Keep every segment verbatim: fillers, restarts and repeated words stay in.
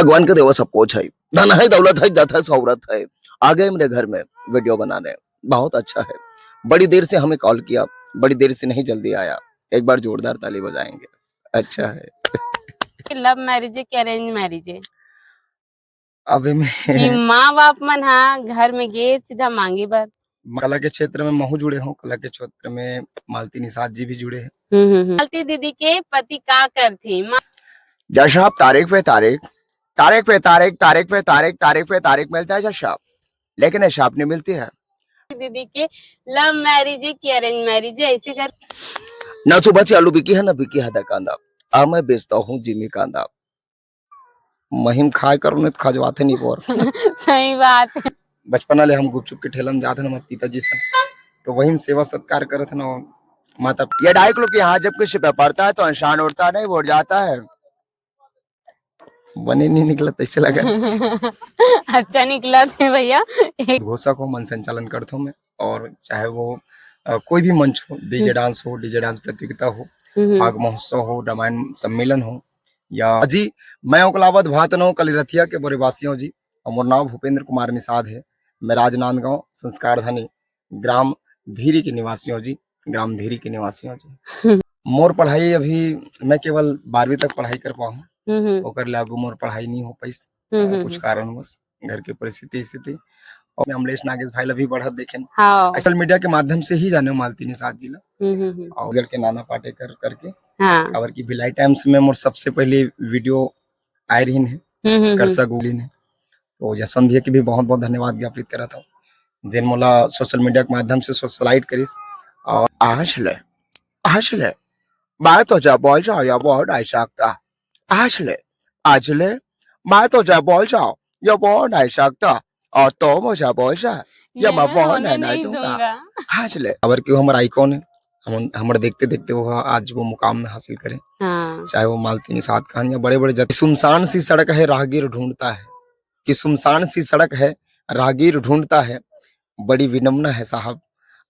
भगवान के देवा सब कुछ है, धन है, दौलत है, जत है, शौहरत है। आ गए मेरे घर में वीडियो बनाने, बहुत अच्छा है। बड़ी देर से हमें कॉल किया, बड़ी देर से नहीं, जल्दी आया। एक बार जोरदार ताली बजाएंगे। अच्छा है। लव मैरिज है कि अरेंज मैरिज है? अभी कि मैं माँ बाप मन हा घर में गे सीधा मांगे बर। कला के क्षेत्र में महू जुड़े हूँ, कला के क्षेत्र में मालती निषाद जी भी जुड़े हैं। हम्म, हम्म, हम्म। मालती दीदी के पति का करथे? माँ जैसा आप तारीख पे तारीख, तारीख पे तारीख, तारीख पे तारीख, तारीख पे तारीख मिलता है जैसा, लेकिन ऐसा आप नहीं मिलती है। दीदी के लव मैरिज है कि अरेंज मैरिज है, ऐसे कर ना सुबह से आलू बिकी है, ना बिकी है कांदा, अब मैं बेचता हूँ जिमी कांदा। महिम खाए करो नहीं तो खजवाते नहीं बोर। सही बात है। बचपना ले हम गुपचुप के ठेला में जाते ना हमारे पिताजी से, तो वही में सेवा सत्कार करत ना माता। ये ढाई किलो के यहाँ जब किसी पे पड़ता है तो इंसान उठता नहीं, वो उठ जाता है। बने नहीं निकला, तैसे लगा। अच्छा निकला थे भैया। घोषा को मन संचालन करता हूँ मैं, और चाहे वो अ, कोई भी मंच हो, डीजे डांस हो, डीजे डांस प्रतियोगिता हो, हम्म, फाग महोत्सव हो, रामायण सम्मेलन हो, या जी, मैं ओकलावत भात नौ कलिरथिया के बरेवासियों जी। और मोर नाम भूपेंद्र कुमार निषाद है। मैं राजनांदगांव संस्कारधानी ग्राम धीरी के निवासियों जी, ग्राम धीरी के निवासियों जी। मोर पढ़ाई अभी मैं केवल बारहवीं तक पढ़ाई कर पाऊँ, हम्म, हम्म। ओकर ले आगू मोर पढ़ाई नहीं हो पाइस, हम्म, अ, हम्म, कुछ हम्म। कारणवश, घर के परिस्थिति स्थिति। और मैं अमलेश नागेश भाई ला भी बढ़त देखें, हाँ। सोशल मीडिया के माध्यम से ही जाने मालती निषाद जी ला, हम्म, हम्म, हम्म। और घर के नाना पाटेकर करके। हाँ। काबर कि भिलाई टाइम्स में मोर सबसे पहले वीडियो आए रहिन है, हम्म, हम्म, हम्म। करसा गुलिन है। तो जसवंत भैया के भी बहुत बहुत धन्यवाद ज्ञापित करत हूँ, जिन मोला सोशल मीडिया के माध्यम से सोशलाइट करिस। और आज ले, आज ले, मैं तो जब बोल जाओ या बोल नहीं सकता। आज ले, आज ले, मैं तो जब बोल जाओ या बोल नहीं सकता। और तो मुझे बोल जा, या मैं मैं फोन होने नहीं, नहीं नहीं दूंगा। दूंगा। आज ले, अबर क्यों हमारा आइकॉन है, हम, हमारे देखते देखते वो आज वो मुकाम में हासिल करें। हाँ। चाहे वो मालती निषाद खान या बड़े बड़े जत-, सुनसान सी सड़क है, राहगीर ढूंढता है, कि सुनसान सी सड़क है, राहगीर ढूंढता है। बड़ी विडम्बना है साहब,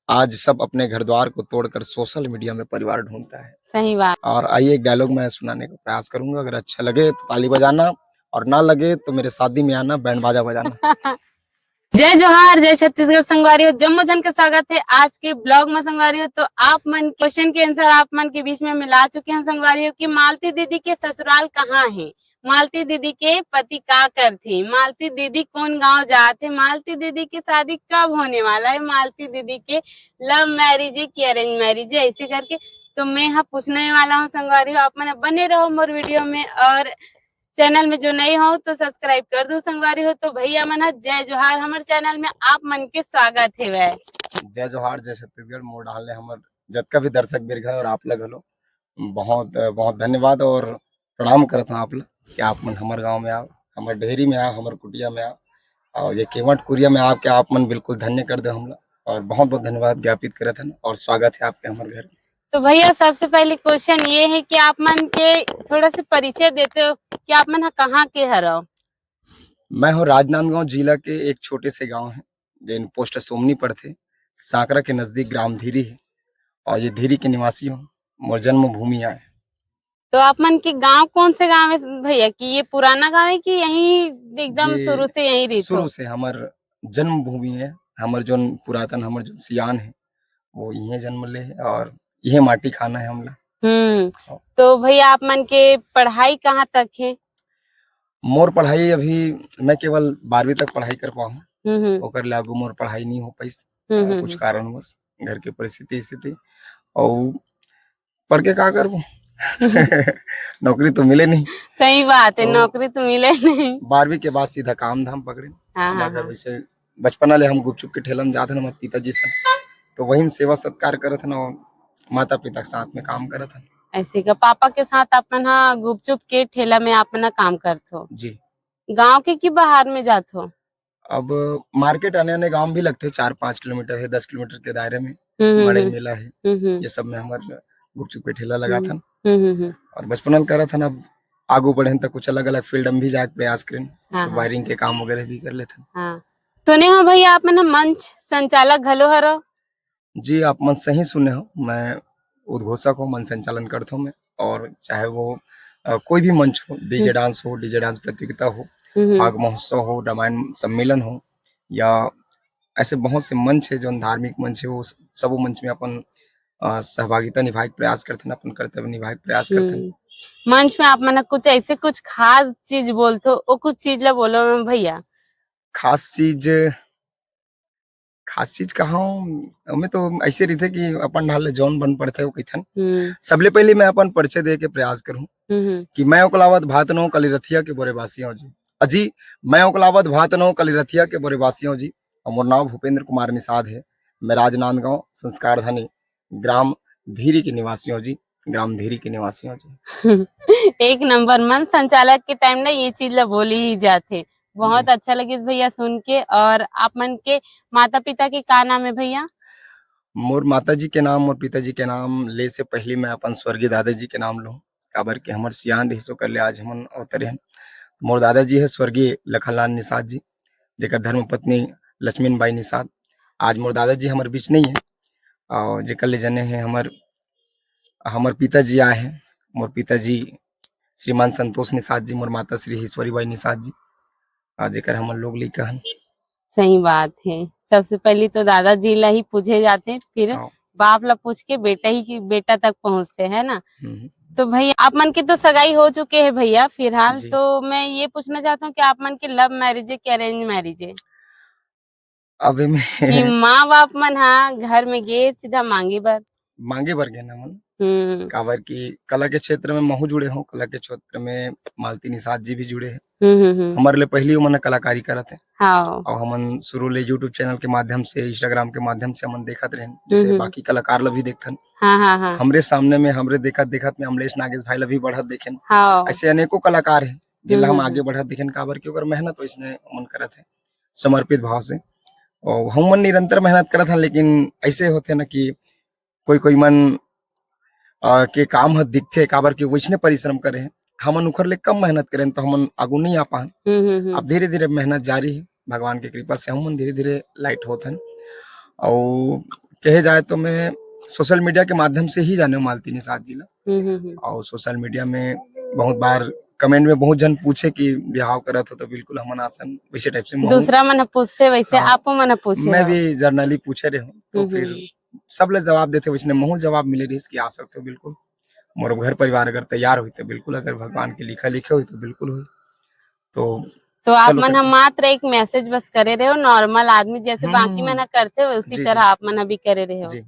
आज सब अपने घर द्वार को तोड़कर सोशल मीडिया में परिवार ढूंढता है। सही बात। और आइए, एक डायलॉग मैं सुनाने का प्रयास करूंगा, अगर अच्छा लगे तो ताली बजाना, और ना लगे तो मेरे शादी में आना, बैंड बाजा बजाना। जय जोहार, जय छत्तीसगढ़ संगवारी हो, जम्मो झन के स्वागत है आज के ब्लॉग में संगवारी हो। तो आप मन क्वेश्चन के आंसर आप मन के बीच में मिला चुके हैं संगवारी हो कि मालती दीदी के ससुराल कहाँ है, मालती दीदी के पति का करथे, मालती दीदी कौन गांव जात है, मालती दीदी की शादी कब होने वाला है, मालती दीदी के लव मैरिज है कि अरेंज मैरिज है, ऐसे करके। तो मैं यहाँ पूछने वाला हूँ संगवारी हो, आप मन बने रहो मोर वीडियो में। और चैनल में जो नए हो तो सब्सक्राइब कर दो संगवारी हो। तो भैया मन ह, जय जोहार, हमर चैनल में आप मन के स्वागत हेवय। जय जोहार, जय छत्तीसगढ़। मोर डाहन ले हमर जतका भी दर्शक बिरघा और आप लग हलो, बहुत बहुत धन्यवाद और प्रणाम करत हूँ आप ला कि आप मन हमर गांव में आओ, हमर डेहरी में आओ, हमर कुटिया में आओ, और ये केवट कुरिया में आके आप मन बिल्कुल धन्य कर दे हमला, और बहुत बहुत धन्यवाद ज्ञापित करत हन और स्वागत है आपके हमर घर में। तो भैया, सबसे पहले क्वेश्चन ये है कि आप मन के थोड़ा सा परिचय देते हो कि आप मन ह कहाँ के हरव? मैं हूँ राजनांदगांव जिला के एक छोटे से गांव है, जेन पोस्ट सोमनी पड़थे, सांकरा के नजदीक ग्राम धीरी है, और ये धीरी के निवासी हूँ। मोर जन्मभूमि आए। तो आप मन के गांव कौन से गांव है भैया, कि ये पुराना गांव है कि यहीं एकदम जी, शुरू से यहीं रहित हो? शुरू से हमर जन्मभूमि है, हमर जोन पुरातन, हमर जोन सियान है, वो इहे जन्म ले है और इहे माटी खाना है हमला। हम्म। हाँ। तो भैया, आप मन के पढ़ाई कहाँ तक है? मोर पढ़ाई अभी मैं केवल बारहवीं तक पढ़ाई कर पाऊँ, हम्म, हम्म। ओकर ले आगू मोर पढ़ाई नहीं हो पाइस, हम्म, अ, हम्म, कुछ हम्म। कारणवश, घर के परिस्थिति स्थिति, और पढ़ के का करबो? नौकरी तो मिले नहीं। सही बात है, तो नौकरी तो मिले नहीं। बारहवीं के बाद सीधा काम धाम पकड़े। हाँ, हाँ, हमारे घर हाँ। वैसे बचपना ले हम गुपचुप के ठेला में जात हन हमारे पिताजी से, तो वही में सेवा सत्कार करत हन और माता पिता के साथ में काम करत हन। ऐसे का पापा के साथ अपन हा गुपचुप के ठेला में अपन हा काम करत हो? जी। गांव के कि बाहर में जात हो? अब मार्केट आने आने गांव भी लगते, चार पाँच किलोमीटर है, दस किलोमीटर के दायरे में हम्म, हम्म, मड़ई हम्म। मेला है, हम्म, हम्म। ये सब में हमारे गुपचुप के ठेला लगात हन। हम्म, हम्म, हम्म। और बचपना ले करत हन, अब आगू बढ़े हन तो कुछ अलग अलग फील्ड में भी जाके प्रयास करें, हाँ, जैसे हाँ। वायरिंग के काम वगैरह भी कर लेते हैं। हाँ। सुने हो भैया, आप मन मंच संचालक घलो हरो? जी, आप मन सही सुने हो, मैं उद्घोषक हूँ, मंच संचालन करता हूँ मैं, और चाहे वो अ, कोई भी मंच हो, डीजे डांस हो, डीजे डांस प्रतियोगिता हो, हम्म। फाग महोत्सव हो, रामायण सम्मेलन हो, या ऐसे बहुत से मंच है, जो धार्मिक मंच है, वो स-, सबो मंच में अपन, अ, सहभागिता निभाए के प्रयास करथन, अपन कर्तव्य निभाए के प्रयास करथन। हम्म। मंच में आप मन कुछ ऐसे कुछ खास चीज बोलथो, वो कुछ चीज ला बोलो ना भैया। खास चीज, खास चीज कहा, हमें तो ऐसे रहिथे कि अपन ढाल ले जौन बन पड़थे, वो कहिथन। हम्म। सबले पहले मैं अपन परिचय दे के प्रयास करूँ हम्म, हम्म। कि मैं ओकलावत भात नौ कलिरथिया के बोरे बासी हौं जी। अजी, मैं ओकलावत भात नौ कलिरथिया के बोरे बासी हौं जी। और मोर नाम भूपेंद्र कुमार निषाद है। मैं राजनांदगांव संस्कार धनी ग्राम धीरी के निवासी हौं जी। ग्राम धीरी के निवासी हौं जी। एक नंबर, मंच संचालक के टाइम ना ये चीज ला बोली ही जाथे। बहुत जी। अच्छा लगिस भैया सुन के। और आप मन के माता पिता के का नाम है भैया? मोर माता जी के नाम, मोर पिताजी के नाम ले से पहले मैं अपन स्वर्गीय दादाजी के नाम लूँ, काबर के हमर सियान रहिस ओकर ले आज हमन अवतरे हन। मोर दादाजी है स्वर्गीय लखनलाल निषाद जी, जेकर धर्मपत्नी लक्ष्मीन बाई निषाद। आज मोर दादाजी हमर बीच नहीं है, और जेकर ले जने हैं हमर, हमर पिताजी आए हैं। मोर पिताजी श्रीमान संतोष निषाद जी, मोर माता श्री ईश्वरी बाई निषाद जी, आ, जेकर हमन लोग लइका हन। सही बात है, सबसे पहले तो दादाजी ला ही पूछे जाथे, फिर हाँ। बाप ला पूछ के बेटा ही की, बेटा तक पहुँचथे, है ना? हम्म। तो भाई, आप मन के तो सगाई हो चुके है भैया फिलहाल, जी। तो मैं ये पूछना चाहता हूँ कि आप मन के लव मैरिज है कि अरेंज मैरिज है? अब एमे कि माँ बाप मन हा घर में गे सीधा मांगे बर। मांगे बर गे ना मन। हम्म। काबर कि कला के क्षेत्र में महू जुड़े हौं, कला के क्षेत्र में मालती निषाद जी भी जुड़े हैं। हम्म, हम्म, हम्म। हमर ले पहली ओमन कलाकारी करत हैं। हाँ। और हमन शुरू ले YouTube चैनल के माध्यम से, Instagram के माध्यम से हमन देखत रहेन, जैसे हम्म, हम्म। बाकी कलाकार ला भी देखथन। हाँ, हाँ, हाँ। हमरे सामने में, हमरे देखत देखत में अमलेश नागेश भाई ला भी बढ़त देखेन। हाँ। ऐसे अनेकों कलाकार हैं, जिनला हम हम्म, आगे हम्म। बढ़त देखेन, काबर कि ओकर मेहनत वैसने ओमन करत हैं, समर्पित भाव से। और हमन निरंतर मेहनत करत हन, लेकिन ऐसे होथे ना कि कोई कोई मन, अ, के काम ह दिखथे, काबर कि वैसने परिश्रम करे हैं। हमन उखर ले कम मेहनत करेन, तो हमन आगू नहीं आ पान। हम्म, हम्म, हम्म। अब धीरे-धीरे मेहनत जारी है, भगवान के कृपा से हमन धीरे-धीरे लाइट होत हन। और कहे जाए तो मैं सोशल मीडिया के माध्यम से ही जाने मालती निषाद जी ला। हम्म, हम्म, हम्म। और सोशल मीडिया में बहुत बार कमेंट में बहुत जन पूछे कि बिहाव करत हो तो बिल्कुल हमन आसन, वैसे टाइप से महू दूसरा मन ह पूछथे, वैसे हाँ, आपो मन ह पूछे मैं हो। भी जनरली पूछे रहे हूँ, तो हम्म, फिर हम्म। सब ले जवाब देथे, वैसने महू जवाब मिले रहिस कि आ सकते हो बिल्कुल। मोर घर परिवार अगर तैयार होई तो बिल्कुल, अगर भगवान के लिखा लिखे होई तो बिल्कुल होई। तो तो आप चलो मन करते हम हैं। मात्र एक मैसेज बस करे रहे हो, नॉर्मल आदमी जैसे हम्म, बाकी हम्म, मन ह करथे, उसी जी, तरह जी। आप मन ह भी करे रहे हो। जी।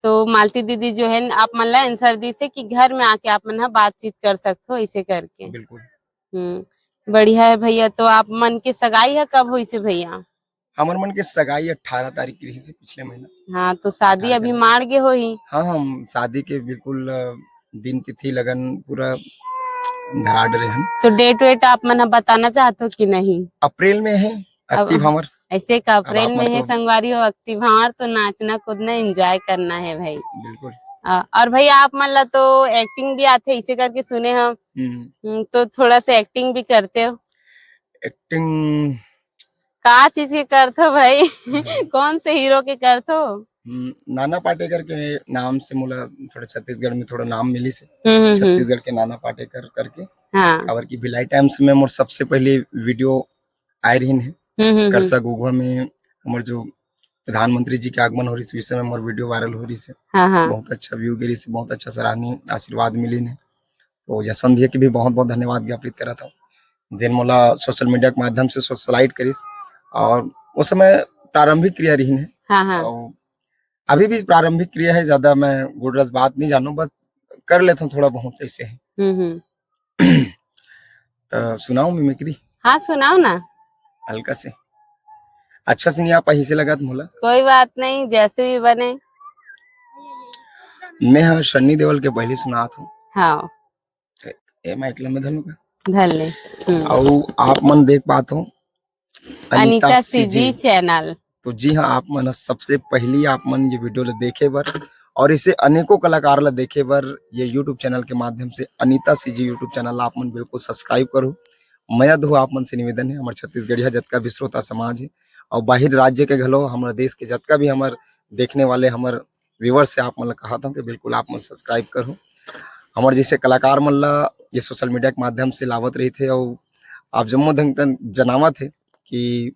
तो मालती दीदी जो है न, आप मन ला आंसर दिस हे कि घर में आके आप मन ह बातचीत कर सकथो, ऐसे करके। बिल्कुल। हम्म, बढ़िया है भैया। तो आप मन के सगाई ह कब होइस हे भैया? हमर मन के सगाई अठारह तारीख के रहिस हे पिछले महीना। हाँ, तो शादी अठारह अभी तारीख। माड़ गे होही। हाँ, हम शादी के बिल्कुल, अ, दिन तिथि लगन पूरा धरा डरे हन। तो डेट वेट आप मन ह बताना चाहत हो कि नहीं? अप्रैल में है, अब अक्ति भांवर। ऐसे का अब अप्रैल आप मन में है तो संगवारी हो, अक्ति भांवर तो नाचना कूदना एंजॉय करना है भाई। बिल्कुल। अ, और भाई आप मन ला तो एक्टिंग भी आथे, इसे करके सुने हम। हम्म। हम्म, तो थोड़ा सा एक्टिंग भी करते हो? एक्टिंग का चीज के करथो भाई? हम्म। कौन से हीरो के करथो? हम्म, नाना पाटेकर के नाम से मोला थोड़ा छत्तीसगढ़ में थोड़ा नाम मिलिस हे। हम्म, हम्म, हम्म। छत्तीसगढ़ के नाना पाटेकर करके। हाँ। काबर कि भिलाई टाइम्स में मोर सबसे पहले वीडियो आए रहिन हे। हम्म, हम्म, हम्म। करसा घुघुवा में हमर जो प्रधानमंत्री जी के आगमन हो रहिस, इस समय मोर वीडियो वायरल हो रहिस हे। हाँ, हाँ। बहुत अच्छा व्यू गे रहिस हे, बहुत अच्छा सराहनीय आशीर्वाद मिलिन हे। तो जसवंत भैया के भी बहुत-बहुत धन्यवाद ज्ञापित करत हौं, जेन मोला सोशल मीडिया के माध्यम से सोशलाइट करिस। और उस समय प्रारंभिक क्रिया रहिन हे। हाँ, हाँ। और अभी भी प्रारंभिक क्रिया है, ज्यादा मैं गुण रस बात नहीं जानूं, बस कर लेता हूँ थोड़ा बहुत ऐसे है। हम्म, हम्म। तो सुनाऊं मिमिक्री? हाँ, सुनाओ ना। हल्का से। अच्छा से नहीं आ पाही, इसे लगा मोला। कोई बात नहीं, जैसे भी बने। मैं हाँ सन्नी देओल के पहली सुनात हूँ। हाँ। ए, ए माइक ला मैं धर लूं का? धर ले। हम्म। अउ आप मन देख पात हो Anita Anita CG. CG channel. तो जी हाँ, आप मन ह सबसे पहली आप मन ये वीडियो ला देखे बर और इसे अनेकों कलाकार ला देखे बर ये YouTube चैनल के माध्यम से अनीता सीजी YouTube चैनल ला आप मन बिल्कुल सब्सक्राइब करो। मया दो आप मन से निवेदन है, हमर छत्तीसगढ़िया जतका भी श्रोता समाज है और बाहिर राज्य के घलो, हमर देश के जतका भी हमर देखने वाले हमर व्यूअर्स है, आप मन ला कहत हूँ कि बिल्कुल आप मन सब्सक्राइब करो। हमर जैसे कलाकार मन ला ये सोशल मीडिया के माध्यम से लावत रहिथे, अउ आप जम्मो झन तन जनावत हे कि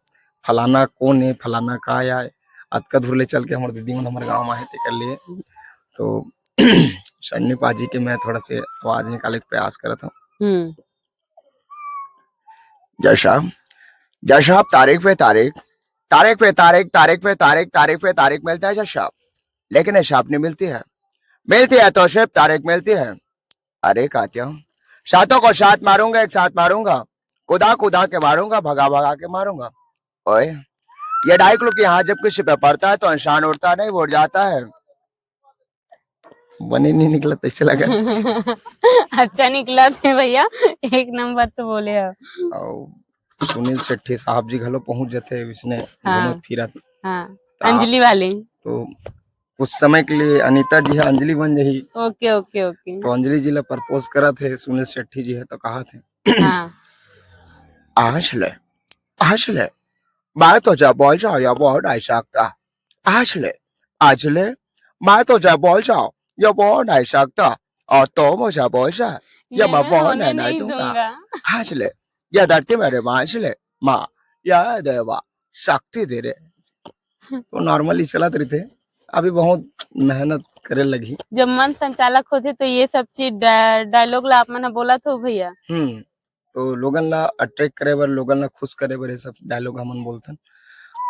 फलाना कोन हे, फलाना का आय, अतका दूर ले चल के हमर दीदी मन हमर गाँव म आहे तेकर लिए। तो शरणी पाजी के मैं थोड़ा से आवाज निकाले के प्रयास करत हूँ। हम्म। जय साहब, जय साहब, तारीख पे तारीख, तारीख पे तारीख, तारीख पे तारीख, तारीख पे तारीख मिलता है जय साहब, लेकिन ये साहब नहीं मिलती है। मिलती है तो सिर्फ तारीख मिलती है। अरे कात्या, सातों को सात मारूंगा, एक साथ मारूंगा, कुदा कुदा के मारूंगा, भगा भगा के मारूंगा। ओए, ये डाइक लोग के हाथ जब किसी पे पड़ता है तो इंसान उड़ता नहीं, उड़ जाता है। बने नहीं निकला, तैसे लगा। अच्छा निकला थे भैया, एक नंबर तो बोले हो। अउ सुनील शेट्टी साहब जी घलो पहुंच जाते, इसने हाँ। घूमत फिरत। हाँ, ता-, अंजलि वाले। तो कुछ समय के लिए अनीता जी ह अंजलि बन जाही। ओके, ओके, ओके। तो अंजलि जी ला प्रपोज करत हे सुनील शेट्टी जी ह, तो कहत हे, हाँ। आज ले, आज ले, मैं तो जब बोल जाओ या बोल नहीं सकता। आज ले, आज ले, मैं तो जब बोल जाओ या बोल नहीं सकता, और तो मुझे बोल जा, या ये मैं मैं बोल होने नहीं नहीं दूंगा। दूंगा। आज ले, या धरती मेरे माँ, आज ले, माँ, या देवा, शक्ति दे रे। तो normally चलत रहिथे, अभी बहुत मेहनत करे लगही। जब मन संचालक होथे तो ये सब चीज डा-, dialogue ला आप मन ह बोलत हो भैया। हम्म, तो लोगन ला attract करे बर, लोगन ला खुश करे बर ये सब dialogue हमन बोलथन।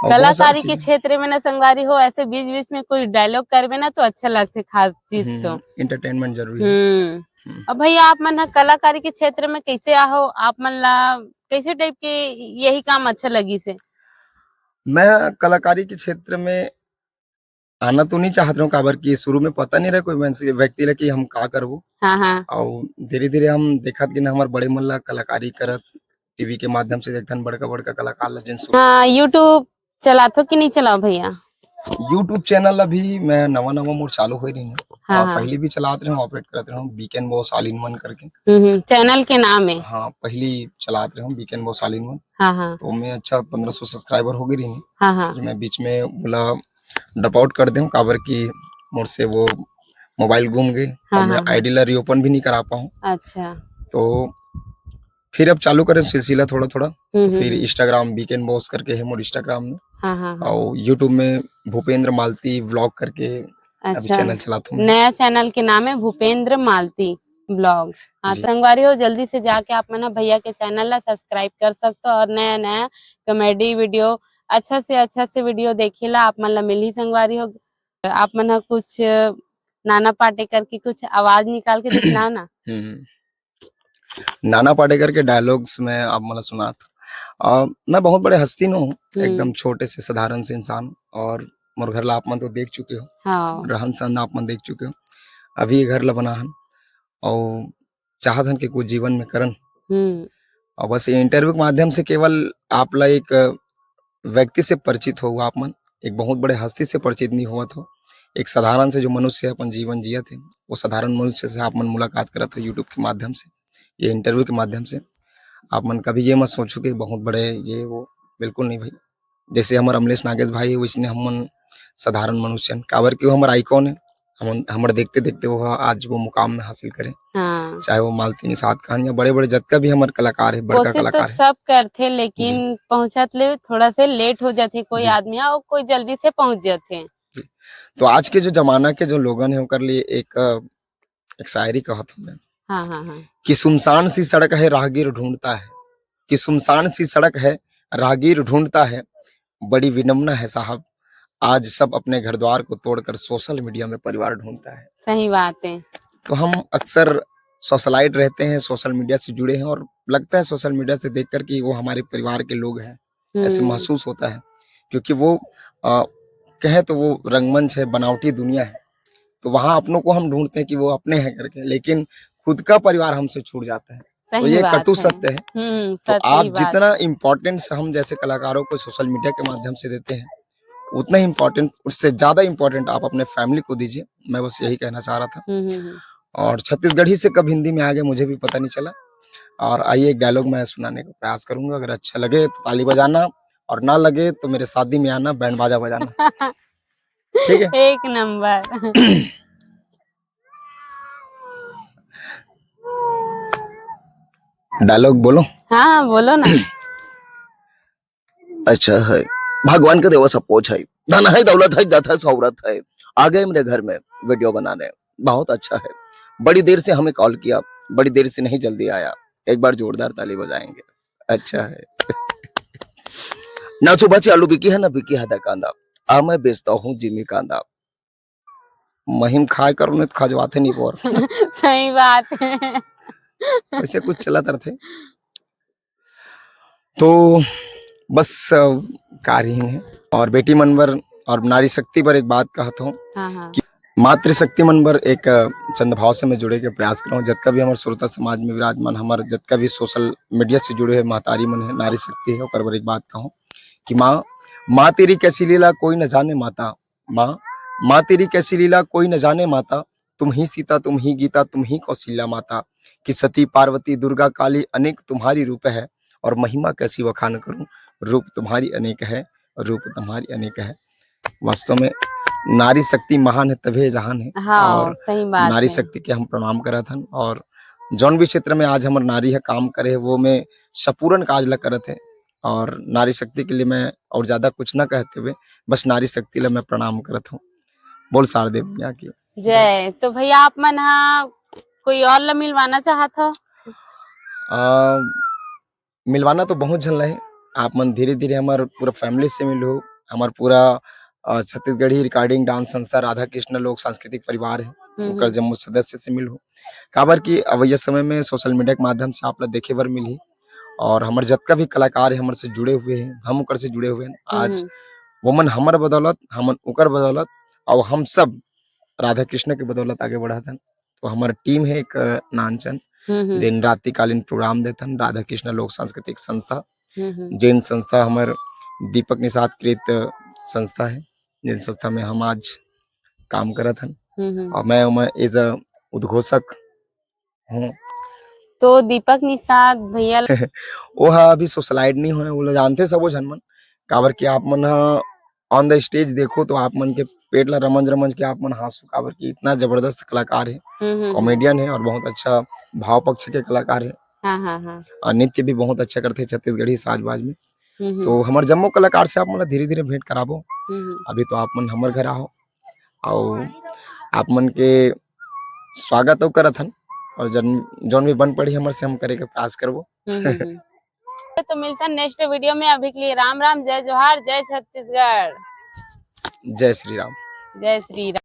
और बहुत सारी कलाकारी के चीजें। क्षेत्र में ना संगवारी हो, ऐसे बीच बीच में कोई dialogue करबे ना तो अच्छा लगथे खास चीज तो। हम्म, entertainment जरूरी है। हम्म। हम्म। अब भैया आप मन ह कलाकारी के क्षेत्र में कैसे आहो, आप मन ला कैसे type के यही काम अच्छा लगी से? मैं कलाकारी के क्षेत्र में आना तो नहीं चाहत रहूं, काबर कि शुरू में पता नहीं रहे कोई व्यक्ति ला कि हम का करबो। हाँ, हाँ। अउ धीरे-धीरे हम देखत गेन हमर बड़े मन ला कलाकारी करत, टीवी के माध्यम से देखथन बड़का-बड़का कलाकार ला, जेन शुरू हाँ, YouTube चलाथो कि नहीं चलाओ भैया? YouTube channel अभी मैं नवा-नवा मोर चालू होए रहिन हे। हाँ, और हाँ। पहली भी चलात रहे हूँ, operate करत रहे हूँ, Weekend Boss All in One करके। हम्म, हम्म, channel के नाम है। हाँ, पहली चलात रहे हूँ Weekend Boss All in One। हाँ, हाँ। तो मैं अच्छा पन्द्रह सौ subscriber हो गए रहिन हे। हाँ, हाँ। फिर मैं बीच में बोला drop out कर देहूँ, काबर कि मोर से वो मोबाइल गुम गए हाँ, और मैं हाँ, हाँ। आईडी ला reopen भी नहीं करा पाऊँ। अच्छा। तो फिर अब चालू करें सिलसिला थोड़ा-थोड़ा। हम्म, तो हम्म, फिर हम्म। Instagram Weekend Boss करके है मोर Instagram में। हाँ, हाँ, हाँ। और YouTube में भूपेंद्र मालती vlog करके अभी अच्छा। channel चलाता हूँ मैं। नया channel के नाम है भूपेंद्र मालती vlog। हाँ, जी। तो संगवारी हो, जल्दी से जाके आप मन ह भैया के channel ला subscribe कर सकते हो और नया-नया comedy video, अच्छा से अच्छा से video देखे ला आप मन ला मिलही संगवारी हो। आप मन ह कुछ नाना पाटेकर के कुछ आवाज निकाल के दिखलाओ ना। हम्म, हम्म। नाना पाटेकर के dialogues मैं आप मन ला सुनात। अ, मैं बहुत बड़े हस्ती नो हूँ, हम्म। एकदम छोटे से साधारण से इंसान, और मोर घर ला आप मन तो देख चुके हो। हाँ। रहन सहन आप मन देख चुके हो। अभी ये घर ला बना हन, और चाहत हन कि कुछ जीवन में करन। हम्म। और बस ये interview के माध्यम से केवल आप ला एक व्यक्ति से परिचित हो आप मन, एक बहुत बड़े हस्ती से परिचित नहीं होवत हो। एक साधारण से जो मनुष्य अपन जीवन जियत हे, वो साधारण मनुष्य से आप मन मुलाकात करत हो YouTube के माध्यम से, ये interview के माध्यम से। आप मन कभी ये मत सोचो कि बहुत बड़े ये वो, बिल्कुल नहीं भाई। जैसे हमर अमलेश नागेश भाई हे, वैसने हमन साधारण मनुष्य हन, काबर कि वो हमर icon हे। हमन, हमर देखते-देखते वो ह आज वो मुकाम में हासिल करे। हाँ। चाहे वो मालती निषाद खान या बड़े-बड़े जतका भी हमर कलाकार हे, बड़का कोशिश तो कलाकार हे। सब करथे, लेकिन जी। पहुँचत ले थोड़ा से late हो जाथे कोई जी। आदमी, और कोई जल्दी से पहुँच जाथे। जी। तो आज के जो जमाना के जो लोगन हे, ओकर लिए एक, एक शायरी कहत हूँ मैं। हाँ, हाँ, हाँ। कि सुनसान सी सड़क है, राहगीर ढूंढता है, कि सुनसान सी सड़क है, राहगीर ढूंढता है, बड़ी विडम्बना है साहब, आज सब अपने घर द्वार को तोड़कर social media में परिवार ढूंढता है। सही बात है। तो हम अक्सर socialite रहते हैं, social media से जुड़े हैं और लगता है social media से देखकर कि वो हमारे परिवार के लोग हैं, ऐसे हम्म। महसूस होता है, क्योंकि वो, अ, कहें तो वो रंगमंच है, बनावटी दुनिया है, तो वहाँ अपनों को हम ढूंढते हैं कि वो अपने हैं करके, लेकिन खुद का परिवार हमसे छूट जाता है। तो सही ये बात कटु है। सत्य है। हम्म, तो सत्य आप बात। जितना importance हम जैसे कलाकारों को social media के माध्यम से देते हैं, उतना ही important, उससे ज्यादा important आप अपने family को दीजिए। मैं बस यही कहना चाह रहा था। हम्म, हम्म, हम्म। और छत्तीसगढ़ी से कब हिंदी में आ गए, मुझे भी पता नहीं चला। और आइए, एक dialogue मैं सुनाने का प्रयास करूंगा, अगर अच्छा लगे तो ताली बजाना, और ना लगे तो मेरे शादी में आना, बैंड बाजा बजाना। ठीक है? एक नंबर। डायलॉग बोलो। हाँ, बोलो ना। अच्छा है, भगवान के देवा सब कुछ है, धन है, दौलत है, जात है, शोहरत है। आ गए मेरे घर में वीडियो बनाने, बहुत अच्छा है। बड़ी देर से हमें कॉल किया, बड़ी देर से नहीं, जल्दी आया। एक बार जोरदार ताली बजाएंगे। अच्छा है। नाचो बाची आलू बिकी है ना बिकी है दा कांदा, आ मैं बेचता हूँ जिमी कांदा। महिम खाए करो नहीं तो खजवाते नहीं बोर। सही बात है। वैसे कुछ चलत रहते। तो बस, अ, का रही है। और बेटी मन बर और नारी शक्ति पर एक बात कहत हूँ हाँ, हाँ। कि मातृशक्ति मन बर एक, अ, चंद भाव से मैं जुड़े के प्रयास करूँ। जतका भी हमारे श्रोता समाज में विराजमान, हमारे जतका भी सोशल मीडिया से जुड़े हुए महतारी मन है, नारी शक्ति है, ओकर बर एक बात कहूँ कि माँ, माँ तेरी कैसी लीला कोई न जाने माता, माँ, माँ तेरी कैसी लीला कोई न जाने माता, तुम ही सीता, तुम ही गीता, तुम ही कौशल्या माता, कि सती पार्वती दुर्गा काली अनेक तुम्हारी रूप है, और महिमा कैसी वखान करूं, रूप तुम्हारी अनेक है, रूप तुम्हारी अनेक है। वास्तव में नारी शक्ति महान है, तभे जहान है। हाँ, और सही बात नारी है। शक्ति के हम प्रणाम करत हन, और जौन भी क्षेत्र में आज हमर नारी है काम करे है, वो में सपूर्ण काज ला करत है, और नारी शक्ति के लिए मैं और ज्यादा कुछ ना कहते हुए बस नारी शक्ति ला मैं प्रणाम करत हूँ। बोल शारदे मैया की जय। तो भैया, आप मन हा कोई और ला मिलवाना चाहत हो? अ, मिलवाना तो बहुत झन ला है। आप मन धीरे-धीरे हमर पूरा फैमिली से मिलहू, हमर पूरा, अ, छत्तीसगढ़ी रिकॉर्डिंग डांस संस्था राधा कृष्ण लोक सांस्कृतिक परिवार है, हम्म, ओकर हम्म। जम्मो सदस्य से मिलहू। काबर कि अवइया समय में सोशल मीडिया के माध्यम से आप ला देखे बर मिलही, और हमर जतका भी कलाकार है, हमर से जुड़े हुए हैं, हम ओकर से जुड़े हुए हैं। हम्म, आज हम्म। वो मन हमर बदौलत, हमन ओकर बदौलत, और हम सब राधा कृष्ण के बदौलत आगे बढ़त हन। तो हमर टीम है एक, अ, नानचन, हम्म, हम्म। दिन रात्रिकालीन प्रोग्राम देथन, राधा कृष्ण लोक सांस्कृतिक संस्था, हम्म, हम्म। जेन संस्था हमर दीपक निषाद कृत संस्था है, जेन संस्था में हम आज काम करत हन। हम्म, हम्म। और मैं ओमा as a उद्घोषक हूँ। तो दीपक निषाद भैया ल- वो हा अभी सोशलाइट नहीं होए, वो ला जानते सबो झन मन, काबर कि आप मन हा on the stage देखो तो आप मन के पेट ला रमंज रमंज के आप मन हांसो, काबर कि इतना जबरदस्त कलाकार है, हम्म, हम्म, हम्म। कॉमेडियन है और बहुत अच्छा भाव पक्ष के कलाकार है। हाँ, हाँ, हाँ। और नृत्य भी बहुत अच्छा करते हैं छत्तीसगढ़ी साज बाज में। हम्म, हम्म। तो हमर जम्मो कलाकार से आप मन ला धीरे-धीरे भेंट कराबो। हम्म, हम्म। अभी तो आप मन हमर घर आहो, अउ आप मन के स्वागत अउ करत हन, और जन, जौन भी बन पड़ी हमर से हम करे के प्रयास करबो। हम्म, हम्म, हम्म। तो मिलथन नेक्स्ट वीडियो में। अभी के लिए राम राम, जय जोहार, जय छत्तीसगढ़। जय श्री राम। जय श्री राम।